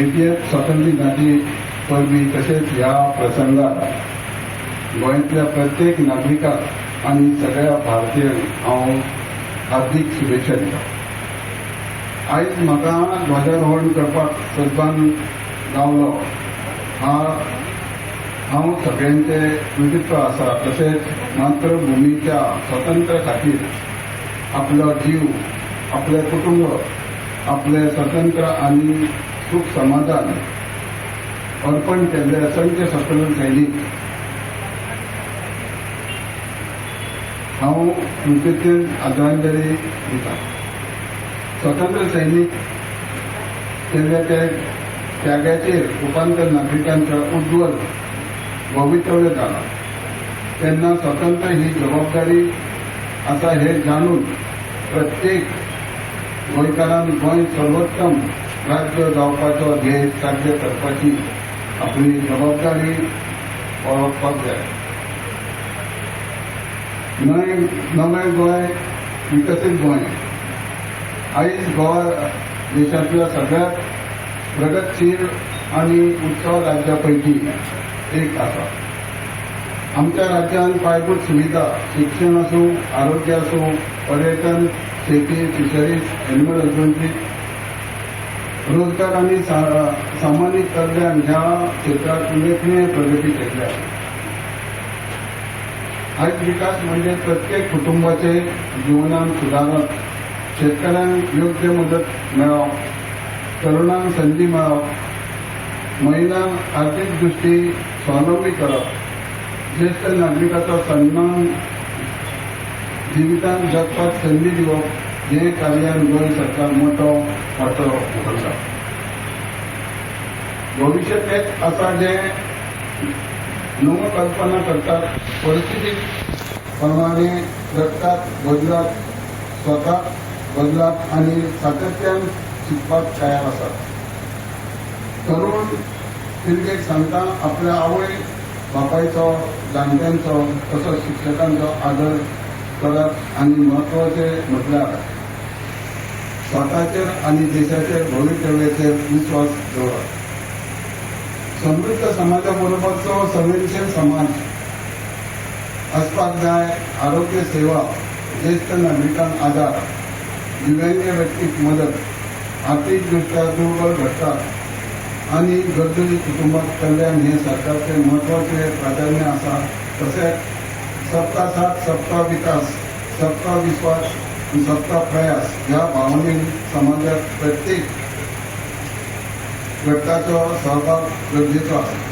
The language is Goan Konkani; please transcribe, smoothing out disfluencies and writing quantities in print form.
एटीएफ स्वातंत्र्य दिनाची परबी तशेंच ह्या प्रसंगार गोंयांतल्या प्रत्येक नागरिकाक आनी सगळ्या भारतीयांक हांव हार्दीक शुभेच्छा दिता. आयज म्हाका ध्वजारोहण करपाक सद्भान गावलो हा हांव सगळ्यांचे कृतित्व आसा. तशेंच मातृभुमीच्या स्वातंत्र्या खातीर आपलो जीव, आपलें कुटुंब, आपलें स्वतंत्र आनी सुख समाधान अर्पण केल्ले असंख्य स्वतंत्र सैनीक हांव कृतज्ञतेन आदरांजली दिता. स्वतंत्र सैनीक केल्ल्या त्या त्यागाचेर उपांतर नागरिकांच्या उज्ज्वल भवितव्य जाला. तेन्ना स्वतंत्र ही जबाबदारी आसा हे जाणून प्रत्येक गोंयकारान गोंय सर्वोत्तम राज्य जावपाचो ध्येय साध्य करपाची आपली जबाबदारी वळखपाक जाय. नवें गोंय, विकसीत गोंय. आयज गोवा देशांतल्या सगळ्यात प्रगतशील आनी उत्सव राज्या पैकी एक आसा. आमच्या राज्यान पायाभूत सुविधा, शिक्षण आसूं, आरोग्य आसूं, पर्यटन, शेती, फिशरीज, एनिमल हजबंडरी, रोजगार आनी सामाजीक कल्याण ह्या क्षेत्रात उल्लेखनीय प्रगती केल्ली आसा. आयज विकास म्हणजे प्रत्येक कुटुंबाचे जीवनात सुदारप, शेतकऱ्यांक योग्य मदत मेळप, तरुणांक संदी मेळप, महिलांक आर्थिक दृष्टी स्वावलंबी करप, ज्येश्ठ नागरिकाचो सन्मान जिवितांत जगपाक संदी दिवप हे कार्यान गोंय सरकार मोठो वांटो उखलता. भविश्य तेच आसा जे नवो कल्पना करतात, परिस्थिती प्रमाणे जगतात, बदलात, स्वताक बदलात आनी सातत्यान शिकपाक तयार आसात. तरुण पिळगेक सांगता, आपल्या आवय बापायचो, जाणट्यांचो तसोच शिक्षकांचो आदर करात आनी म्हत्वाचे म्हटल्यार स्वताचेर आनी देशाचेर भवितव्याचेर विस्वास दवरात. समृद्ध समाजा बरोबरचो संवेदनशील समाज आसपाक जाय. आरोग्य सेवा, ज्येश्ठ नागरिकांक आदार, दिव्यांग व्यक्तीक मदत, आर्थिक दृष्ट्या दुर्बल घटकाक आनी गरजू कुटुंबाक कल्याण हे सरकारचे म्हत्वाचे प्राधान्य आसा. तशेंच सबका साथ, सबका विकास, सबका विश्वास आनी सबका प्रयास ह्या भावनेन समाजात प्रत्येक घटकाचो सहभाग गरजेचो आसा.